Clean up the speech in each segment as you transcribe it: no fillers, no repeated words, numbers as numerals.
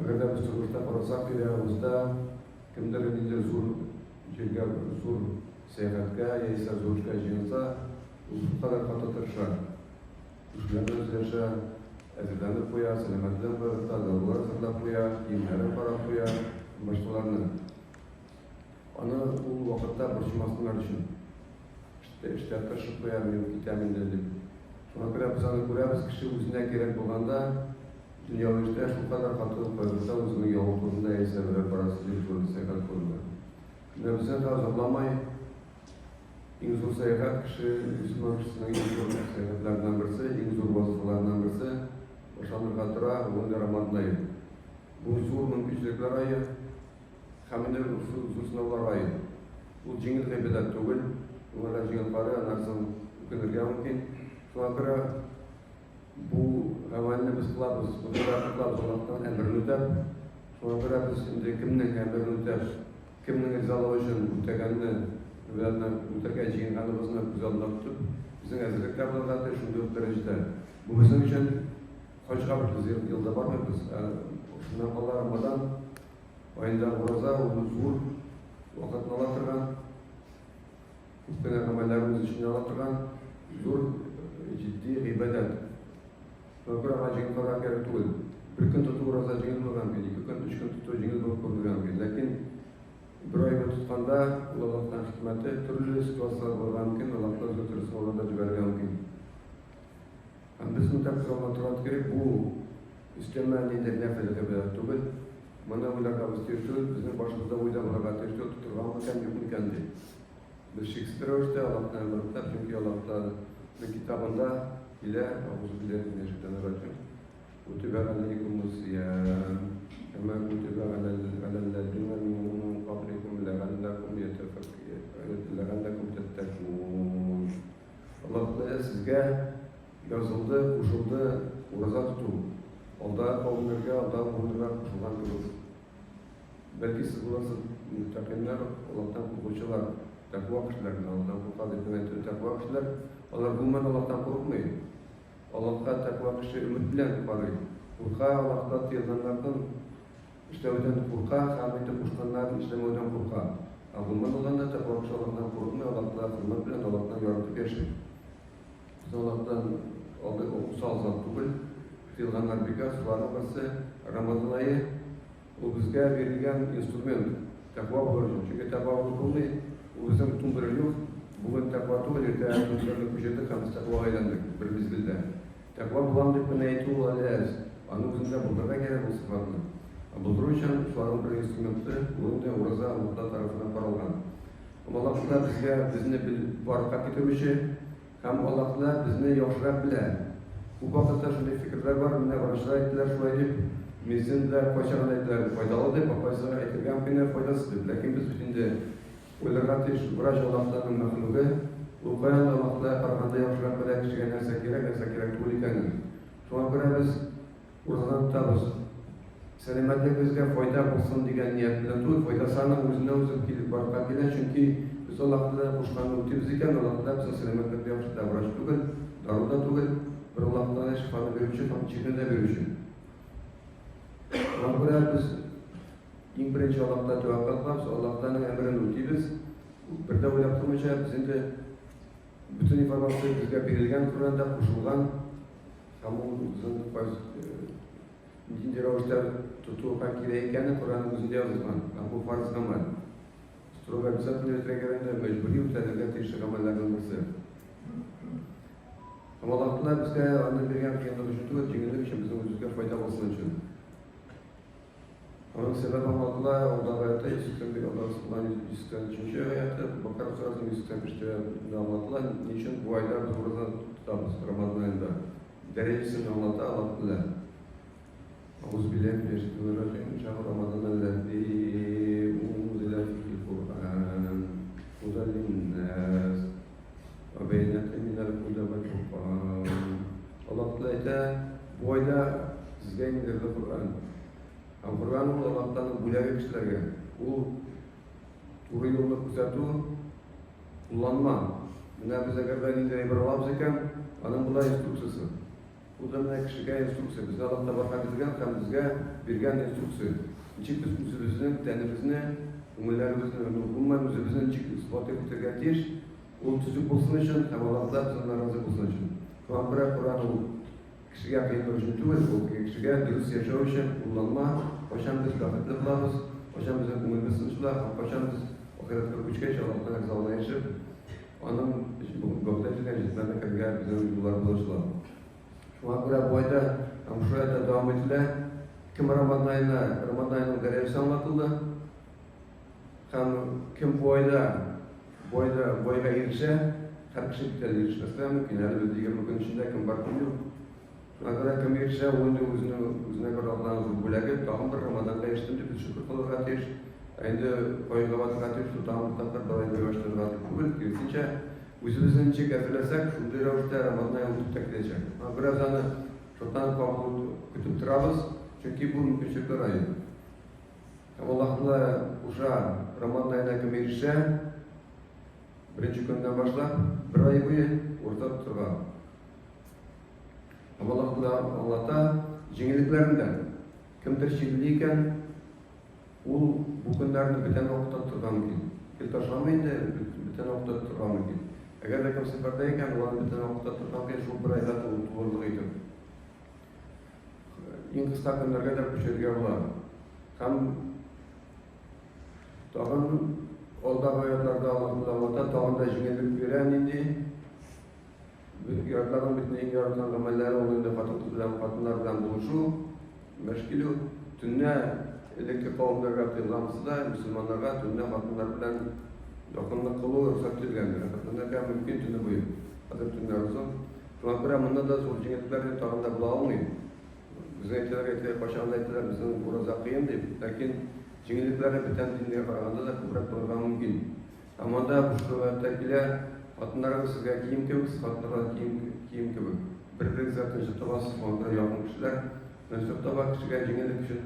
Әгәр дә без тормышта карасак, тирә-ягыбызда кемдер ниндидер зур җиргә, зур сәяхәткә яисә зур эшкә җыенса, ул шулкадәр каты тырыша. Кешеләр белән сөйләшә, әзерләнеп куя, сәламәтлеген кайгырта, дарулар әзерләп куя, киемнәрен карап куя һәм башкаларны. Аны ул вакытта борчымасыннар өчен. Эштә, эштә тырышып куя, мин китәм инде дип. Шуңа күрә без аны күрәбез, кеше үзенә кирәк булганда, дөньяви эштә шулкадәр каты кайгырта үзенең явы турында яисә берәр барасы җир турында, сәяхәт турында. Менә безнең хәзер озакламай иң зур сәяхәт кеше, мөселман кешесенең иң зур сәяхәтләреннән берсе, иң зур вазифаларыннан берсе башланырга тора, ул инде Рамазан ае. Бу зур мөмкинчелекләр ае. Һәм инде зур сынаулар ае. Ул җиңел гыйбадәт түгел. Шуңа да җиңел карый, аннан соң үкенергә мөмкин. Шуңа күрә бу гамәлне без кылабыз, бу гыйбадәтне кылабыз Аллаһтан әмерен үтәп. Шуңа күрә без инде кемнең әмерен үтәп, кемнең ризалыгы өчен үтәгәнне, гыйбадәтне үтәргә җыенганыбызны күз алдында тотып, безнең әзерлек тә булырга тиеш шундый ук дәрәҗәдә. Бу безнең өчен хаҗга бит без елда бармыйбыз, ә шуннан кала Рамазан Аенда ураза ул зур вакытны ала торган, күп кенә гамәлләрне үз эченә ала торган зур җитди гыйбадәт. Шуңа күрә аңа җиңел карарга кирәк түгел. Бер көн тоту ураза җиңел булырга мөмкин, ике көн, өч көн тоту җиңел булып күренергә мөмкин. Ләкин бер ай буе тотканда ул Аллаһтан хикмәте, төрле ситуацияләр булырга мөмкин, Аллаһ Тәгалә төрле сынаулар да җибәрергә мөмкин. Һәм без моны күз алдына торырга кирәк, бу өстәмә ниндидер нәфел гыйбадәт түгел. Моны уйларга без тиеш түгел, безнең башыбызда уй да булырга тиеш түгел, тотыргамы икән, юк микән дип. Без шиксез рәвештә Аллаһтан әмер үтәп, чөнки Аллаһ Тәгаләнең китабында килә, Әгъузу билләһи минәш шәйтанир раҗим. Кутибә галәйкумус сиям, кәмә кутибә галәлләзина мин кабликум ләгалләкум ләгалләкум тәттәкун. Аллаһ Тәгалә сезгә язылды, кушылды ураза тоту, алдагы кавемнәргә, алдагы буыннарга кушылган кебек. Бәлки сез булырсыз мөттәкыйннар, Аллаһтан куркучылар, тәкъва кешеләр, Аллаһтан курка дип кенә әйтү, тәкъва кешеләр, алар гомумән Аллаһтан курыкмый. Аллаһка тәкъва кеше өмет белән карый. Курка Аллаһта тыелганнардан Эшләүдән курка һәм инде кушканнарын эшләмәүдән курка. Ә гомумән алганда, тәкъва кеше Аллаһтан курыкмый, Аллаһка хөрмәт белән, Аллаһтан яратып яши. Без Аллаһтан алдый усал зат түгел. Тыелганнар бик аз, шуларның берсе Рамазан ае. Ул безгә бирелгән инструмент, тәкъва булыр өчен. Чөнки тәкъва булып булмый, ул безнең тумбер юк. Бүген тәкъва түгел, иртәгә тумберны күчердек һәм без тәкъвага әйләндек бер мизгелдә. Тәкъва булам дип кенә әйтү ул әле әз. Аны үзеңдә булдырырга кирәк ул сыйфатны. Ә булдыру өчен шуларның бер инструменты, ул инде ураза Аллаһ тарафыннан каралган. Һәм Аллаһ Тәгалә безгә безне барлыкка китерүче һәм Аллаһ Тәгалә безне яхшырак белә. Күп вакытта шундый фикерләр бар, менә врачлар әйттеләр шулай дип, медицинада кайчагында әйтәләр файдалы дип, ә кайсы әйтергә мөмкиннәр файдасыз дип. Ләкин без бит инде Уйларга тиеш, врач Аллаһ Тәгаләнең мәхлугы, ул каян да Аллаһ Тәгаләгә караганда яхшырак белә кешегә нәрсә кирәк, нәрсә кирәк түгел икәнен. Шуңа күрә без уразаны тотабыз. Сәламәтлегебезгә файда булсын дигән ният белән түгел, файдасы аның үзеннән-үзе килеп барлыкка килә, чөнки без Аллаһ Тәгалә кушканны үтибез икән, Аллаһ Тәгалә безнең сәламәтлекне яхшырта. Врач түгел, дару да түгел, бер Аллаһ Тәгалә шифаны бирүче һәм чирне дә бирүче. Шуңа күрә без Иң беренче Аллаһка тәвәккәл кылабыз, Аллаһ Тәгаләнең әмерен үтибез. Бер дә уйлап тормыйча, без инде бөтен информация безгә бирелгән Коръәндә кушылган һәм ул үзен нинди рәвештә тотуга кирәк икәне Коръәннең үзендә язылган. Һәм бу фарыз гамәл. Строго обязательно үтәргә кирәк, мәҗбүри үтәлергә тиешле гамәлләрнең берсе. Һәм Аллаһ Тәгалә безгә аны биргән кыенлык өчен түгел, җиңеллек өчен, безнең үзебезгә файда булсын өчен. Аның сәбәбе аңлатыла, алдагы аятта 181, алдагы булган 183 нче аяты, Бакара сүрәсенең 185 нче аятында аңлатыла, ни өчен бу айда без ураза тотабыз, Рамазан аенда. Дәрәҗәсен аңлата Аллаһ Тәгалә. Әгъузу биллаһи минәш шәйтанир раҗим. Шәһру Рамазан аллази унзиля фихил Куръан һудан линнас ва бәйинатин минәл һуда вәл фуркан. Аллаһ Тәгалә әйтә, бу айда сезгә иңдерде Коръән. Һәм Коръән ул Аллаһ Тәгаләнең бүләге кешеләргә. Ул туры юлны күрсәтү, кулланма. Менә без әгәр дә ниндидер әйбер алабыз икән, аның була инструкциясе. Ул да менә кешегә инструкция, безне Аллаһ Тәбәрәкә биргән һәм безгә биргән инструкция. Ничек без үзебезнең тәнебезне, күңелләребезне, гомумән үзебезне ничек исбат итәргә тиеш, ул төзек булсын өчен һәм Аллаһ Тәгалә бездән разый булсын өчен. Шуңа күрә Коръән ул кешегә кыенлык өчен түгел, ул кешегә дөрес яшәү өчен кулланма, кайчан без бәхетле булабыз, кайчан безнең күңелебез тыныч була һәм кайчан без ахирәткә күчкәч Аллаһ Тәгалә ризалыгына ирешеп, Аның вәгъдә ителгән җәннәтенә керергә безнең юлларыбыз ачыла. Шуңа күрә бу айда һәм шул айда дәвам ителә. Кем Рамазан аена, Рамазан аеның дәрәҗәсе аңлатылды. Һәм кем бу айда, бу айда бу айга ирешә, һәр кеше бит әле ирешмәскә мөмкин. Әле без 20 көн эчендә кем бар, кем юк. Шуңа күрә кем ирешә, ул инде үзенең үзенә бер Аллаһның зур бүләге, тагын бер Рамазанга ирештем дип шөкер кылырга тиеш. Ә инде кайгыга батырга тиеш, шул тагын бер тапкыр бер ай буе дип түгел, киресенчә, үзебезне ничек әзерләсәк, шундый рәвештә Рамазан ае үтеп тә киләчәк. Шуңа күрә без аны шатланып кабул көтеп торабыз, чөнки бу мөмкинчелекләр ае. Һәм Аллаһ Тәгалә куша, Рамазан аена кем ирешә, беренче көннән башлап, бер ай буе ураза тотырга. Һәм Аллаһ Тәгалә аңлата җиңеллекләрен дә. Кемдер чирле икән, ул бу көннәрне бүтән вакытта тотырга мөмкин. Гел ташламый инде, бүтән вакытта тотырга мөмкин. Әгәр дә кем сәфәрдә икән, ул аны бүтән вакытта тотырга мөмкин, шул бер айга тулырлык итеп. Иң кыска көннәргә дә күчерергә була. Һәм тагын алдагы аятларда Аллаһ Тәгалә аңлата, тагын да җиңеллек бирә нинди? Ир-атларның бит иң яраткан гамәлләре ул инде хатын-кыз белән, хатыннар белән булышу, мәш килү. Төнлә элекке кавемнәргә тыелган булса да, мөселманнарга төнлә хатыннар белән якынлык кылу рөхсәт ителгән. Рәхәтләнергә мөмкин төне буе. Хәзер төннәр озын. Шуңа күрә монда да зур җиңеллекләр тагын да була алмый. Безгә әйтәләр, әйтәләр, кайчан да әйтәләр, безнең ураза кыен дип. Ләкин җиңеллекләре бүтән дингә караганда да күбрәк булырга мөмкин. Ә монда бу сурәттә килә, хатыннарыгыз сезгә кием кебек, сез хатыннарга кием, кием кебек. Бер-берегезгә тынычлык табасыз, шуңа күрә якын кешеләр тынычлык таба, кешегә җиңеллек өчен.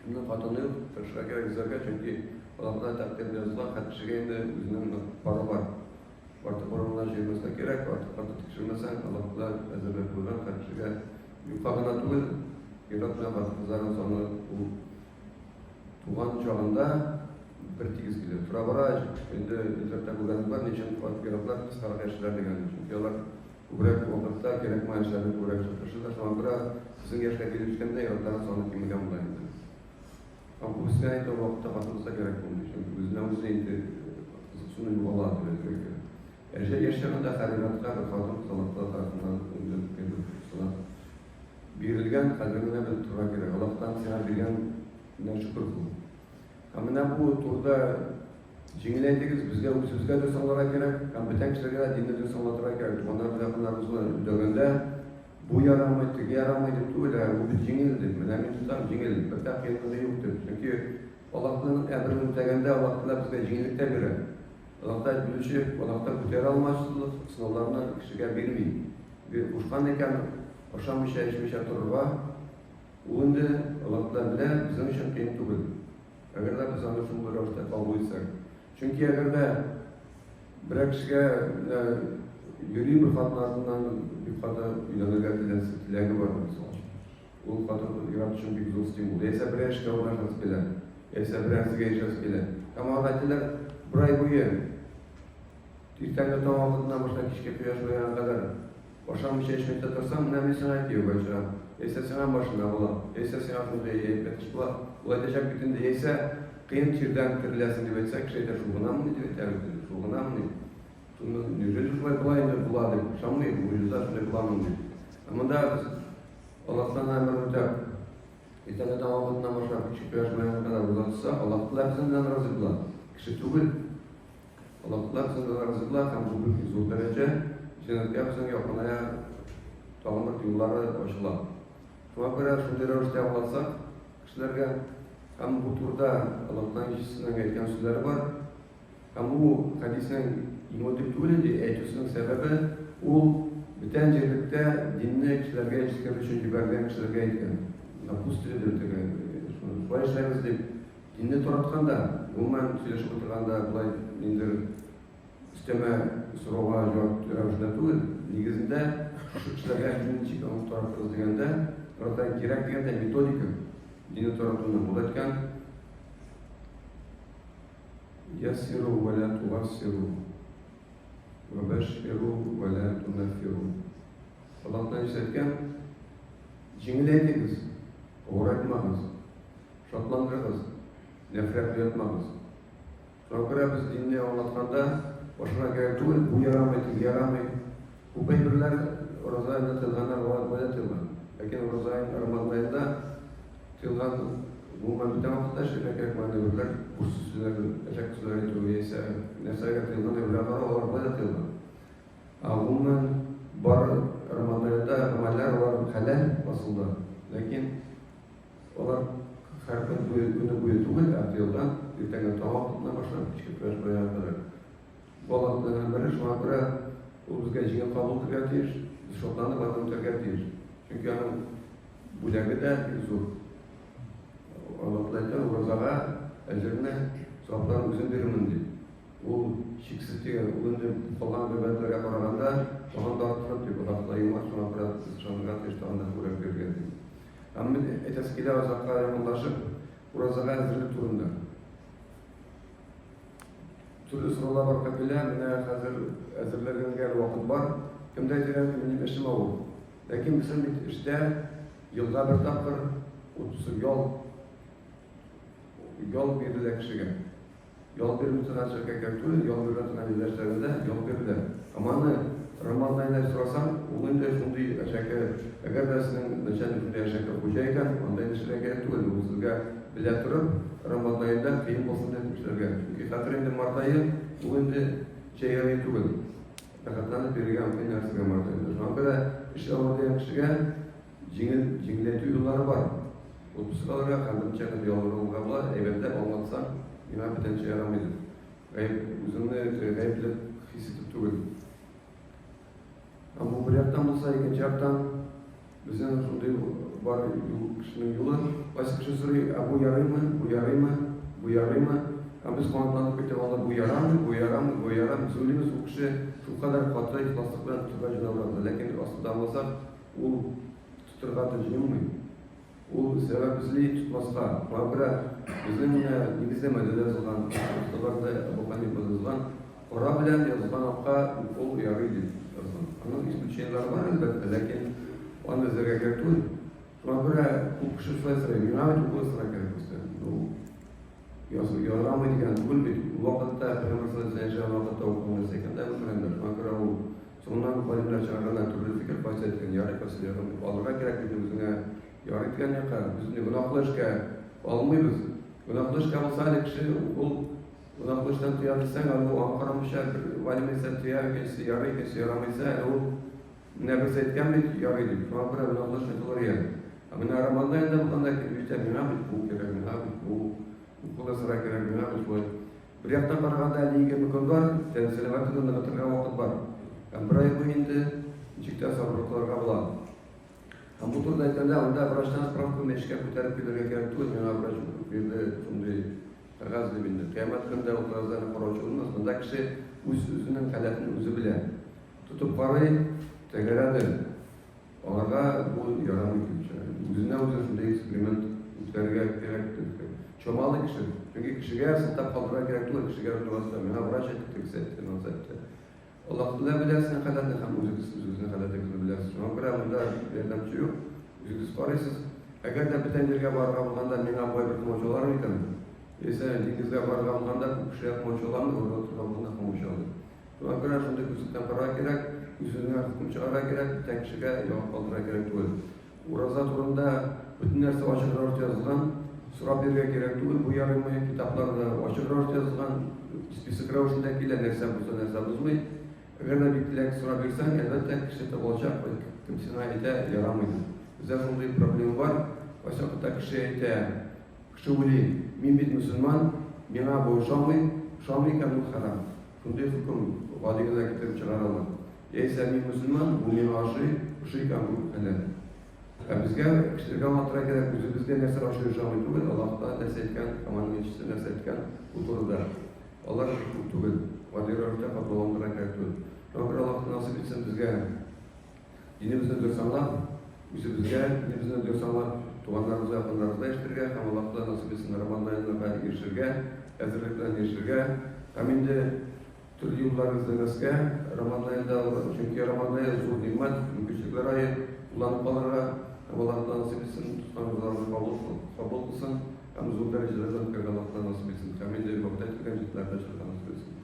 Кемнең хатыны юк, тырышырга кирәк эзләргә, чөнки Аллаһ тәкъдирдә язылган, һәр кешегә инде үзенең пары бар. Артык урынына җыймаска кирәк, артык каты тикшермәсәң, Аллаһ Тәгалә әзерләп куйган һәр кешегә юкка гына түгел, ир-ат белән хатын-кызларның саны ул туган чагында бер тигез килә. Тора-бара инде интернетта күргәнебез бар, ни өчен ир-атлар кыскарак яшиләр дигән. Чөнки алар күбрәк вакытта кирәкмәгән эшләрне күбрәк эшләп тырышалар. Шуңа күрә безнең яшькә килеп җиткәндә ир-атларның саны кимегән була инде. Һәм күбесенә инде ул вакытта хатын-кызга кирәк булмый, чөнки үзенә үзе инде кызыксыну югала дип әйтергә кирәк. Яшь яшь чагында һәр ир-атка бер хатын-кыз Аллаһ Тәгалә тарафыннан инде сынап бирелгән, кадерен генә белеп торырга кирәк. Аллаһтан сиңа биргәненә шөкер кыл. Һәм менә бу турыда җиңел әйтегез, безгә үзебезгә дөрес аңларга кирәк, һәм бүтән кешеләргә дә динне дөрес аңлатырга кирәк. Туганнарыбыз, якыннарыбызны өндәгәндә, бу ярамый, теге ярамый дип түгел, ә бу бит җиңел дип. Менә мин тотам, җиңел, бер дә кыенлыгы юк дип. Чөнки Аллаһның әмерен үтәгәндә Аллаһ Тәгалә безгә җиңеллек тә бирә. Аллаһ Тәгалә белүче, Аллаһ Тәгалә күтәрә алмаслык сынауларны кешегә бирми. Кушкан икән, ашамыйча, эчмичә торырга, ул инде Аллаһ Тәгалә белә, безнең өчен кыен түгел. Әгәр дә без аны шундый рәвештә кабул итсәк. Чөнки әгәр дә берәр кешегә менә йөри бер хатын артыннан бик каты өйләнергә теләге бар, мисал өчен. Ул хатын ир-ат өчен бик зур стимул. Яисә берәр эшкә урнашасы килә, яисә берәр нәрсәгә ирешәсе килә. Һәм алар әйтәләр, бер ай буе иртәнге таң вакытыннан башлап кичке кояш баеган кадәр ашамыйча эчмичә торсаң, менә мин сиңа кияүгә чыгам, яисә сиңа машина була, яисә сиңа шундый әйбәт эш була. Ул әйтәчәк бит инде, яисә кыен чирдән тереләсең дип әйтсә, кеше әйтә, шул гынамыни дип әйтә бит инде, шул гынамыни? Шуны неужели шулай була инде, була дип ышанмый, могҗиза шулай буламыни дип. Ә монда без Аллаһтан әмер үтәп, иртәнге таң вакытыннан башлап кичке кояш баеган кадәр ураза тотсак, Аллаһ Тәгалә безнең белән разый була. Кеше түгел. Аллаһ Тәгалә безнең белән разый була һәм бу бик зур дәрәҗә, җәннәткә безнең якыная тагын бер юллары ачыла. Шуңа күрә шундый рәвештә аңлатсак кешеләргә, һәм бу турыда Аллаһның илчесенең әйткән сүзләре бар. Һәм бу хәдиснең иңү дип түгел инде, әйтүсенең сәбәбе, ул бүтән җирлектә динне кешеләргә җиткерер өчен җибәрелгән кешеләргә әйткән. Напутствие дип әйтергә, шулай эшләгез дип, динне таратканда, гомумән сөйләшеп утырганда, болай ниндидер өстәмә сорауга җавап рәвешендә түгел, нигезендә. шушы кешеләргә динне ничек аңлатып таратырбыз дигәндә, таратырга кирәк дигәндә методика динне таратуны ул әйткән. Яссиру ва ла тугассиру ва бәшширу ва ла тунаффиру. Аллаһ Тәгалә әйткән, җиңеләйтегез, авырайтмагыз, шатландырыгыз, нәфрәт уятмагыз. Шуңа күрә без динне аңлатканда башына кирәк түгел, бу ярамый, теге ярамый. Күп әйберләр ураза аенда тыелганнар, алар болай да тыелган. Ләкин ураза аен, Рамазан аенда тыелган гомумән бүтән вакытта эшләргә кирәкмәгән әйберләр, буш сүзләр, әшәке сүзләр әйтү яисә нәрсәгә тыелган әйберләр бар, алар болай да тыелган. Ә гомумән бар Рамазан аенда гамәлләр алар хәләл асылда. Ләкин Алар һәр көн буе, көне буе түгел, ә тыелган, иртәнге таң вакытыннан башлап кичке кояш баега кадәр. Бу Аллаһ әмере, шуңа күрә ул безгә җиңел кабул итәргә тиеш, без шатланып аны үтәргә тиеш. Чөнки аның бүләге дә бик зур. Аллаһ Тәгалә әйтә, уразага әҗерне, савапларын үзем бирермен ди. Ул чиксез дигән, ул инде калган гыйбадәтләргә караганда тагын да арттырып дип, Аллаһ Тәгалә юмарт, шуңа күрә без ышанырга тиеш, тагын да күбрәк бирергә дип. Һәм мин әйтәсе килә, озакка якынлашып, уразага әзерлек турында. Төрле сораулар бар килә, менә хәзер әзерләнгәнгә әле вакыт бар. Кем дә әйтергә мөмкин, минем эшем авыр. Ләкин безнең бит эштә елга бер тапкыр отпуск, ял, ял бирелә кешегә. Ял бирми торган ширкәткә түгел, ял бирә торган җилдәшләрендә ял бирелә. Һәм аны Роман Найнай сорасаң, ул инде шундый әшәке, әгәр дә сезнең начальник шундый әшәке хуҗа икән, анда инде эшләргә кирәк түгел, ул сезгә белә торып, Рамазан аенда кыен булсын дип эшләргә. Чөнки хәзер инде март ае, ул инде җәй ае түгел. Рәхәтләнеп йөрергә мөмкин нәрсәгә март аенда. Шуңа күрә эш авыр дигән кешегә Җиңел, җиңеләйтү юллары бар. Отпуск алырга һәм берничә көн ялгырылырга була, әйбәтләп аңлатсаң, миңа бүтәнчә ярамый дип. Гаеп, үзеңне гаепле хис итеп түгел. Һәм бу бер яктан булса, икенче яктан безнең шундый бар юл, кешенең юлы. Кайсы кеше сорый, ә бу ярыймы, бу ярыймы, бу ярыймы? Һәм без канатланып китеп анда бу ярамый, бу ярамый, бу ярамый. Без уйлыйбыз, ул кеше шулкадәр каты ихласлык белән тотырга җыена ураза. Ләкин асылда аңласак, Ул тотырга да җыенмый. Ул сәбәп эзли тотмаска. Шуңа күрә безнең менә нигезләмәдә дә язылган, китапларда Әбу Ханифа язган, кара белән язылган акка укол ярый дип язган. Аның исключениеләре бар, әлбәттә, ләкин аны эзләргә кирәк түгел. Шуңа күрә күп кеше шулай сорый, миңа бит укол ясарга кирәк булса. Ну, ярамый дигән түгел бит. Ул вакытта Пәйгамбәр саллаллаһу алейһи ва сәлләм вакытта укыган нәрсә икән дә белмәгәннәр. Шуңа күрә ул Соңыннан галимнәр чыгарганнар төрле фикер, кайсы әйткән ярый, кайсы ярамый. Алырга кирәк бит үзеңә ярый дигән якка. Без инде гөнаһлы эшкә алынмыйбыз. Гөнаһлы эшкә булса әле кеше ул гөнаһлы эштән тыя дисәң, әле ул аңа карамыйча бер галим әйтсә тыя, икенчесе ярый, икенчесе ярамый дисә, әле ул менә берсе әйткән бит, ярый дип. Шуңа күрә гөнаһлы эшне кылыр иде. Ә менә Рамазан аенда булганда килеп җитә, миңа бит бу кирәк, миңа бит бу укол ясарга кирәк, миңа бит шулай. Бер яктан караганда әле 20 көн бар, тән сәламәтлеген ныгытырга вакыт бар. Һәм бер ай буе инде ничек тә сабырлык кылырга була. Һәм бу турыда әйткәндә, анда врачтан справка белән эшкә күтәреп килергә кирәк түгел, миңа врач бирде шундый кәгазь дип инде. Кыямәт көнендә ул кәгазьләрне караучы булмас. Монда кеше үз-үзенең халәтен үзе белә. Тотып карый, тәгәрәде. Аларга бу ярамый килеп чыга. Үзенә үзе шундый эксперимент үткәрергә кирәк дип чамалый кеше. Чөнки кешегә сылтап калдырырга кирәк түгел, кешегә шуны миңа врач әйтте, тегесе әйтте, монысы әйтте. Аллаһ Тәгалә белә сезнең халәтне һәм үзегез үзегезнең халәтегезне беләсез. Шуңа күрә монда ярдәмче юк. Үзегез карыйсыз. Әгәр дә бүтән җиргә барырга булганда миңа бай бер комачаулар микән? Яисә диңгезгә барырга булганда күп кешегә комачауламый, урында торырга булганда комачаулый. Шуңа күрә шундый күзлектән карарга кирәк, үз-үзеңә хөкем чыгарырга кирәк, бүтән кешегә ягып калдырырга кирәк түгел. Ураза турында бөтен нәрсә ачык рәвештә язылган, сорап йөрергә кирәк түгел, бу ярыймы, китапларда ачык рәвештә язылган, список рәвешендә килә, нәрсә боза, нәрсә бозмый. Әгәр дә бик теләк сорап йөрсәң, әлбәттә, кеше табылачак, кем сиңа әйтә, ярамый дип. Бездә шундый проблема бар, кайчакта кеше әйтә, кеше уйлый, мин бит мөселман, миңа бу ошамый, ошамый икән, ул хәрам. Шундый хөкем гади генә китереп чыгаралар. Яисә мин мөселман, бу миңа ошый, ошый икән, бу хәләл. Ә безгә, кешеләргә аңлатырга кирәк, үзебезгә нәрсә ошый, ошамый түгел, Аллаһ Тәгалә нәрсә әйткән һәм аның илчесе нәрсә әйткән бу турыда. Алар бик күп түгел. Гади рәвештә катлауландырырга кирәк түгел. Шуңа күрә Аллаһ насыйп итсен безгә. Динебезне дөрес аңлап, үзебезгә динебезне дөрес аңлап, туганнарыбызга, якыннарыбызга ирешергә һәм Аллаһ Тәгалә насыйп итсен Рамазан аена ирешергә, әзерлек белән ирешергә һәм инде төрле юллар эзләмәскә Рамазан аенда, чөнки Рамазан ае зур нигъмәт, мөмкинчелекләр ае, кулланып калырга һәм Аллаһ Тәгалә насыйп итсен, тоткан уразаларны кабул, кабул кылсын һәм зур дәрәҗәләрдән үткәрергә Аллаһ Тәгалә насыйп итсен һәм инде вәгъдә ителгән җәннәтләрдә очрарга насыйп итсен.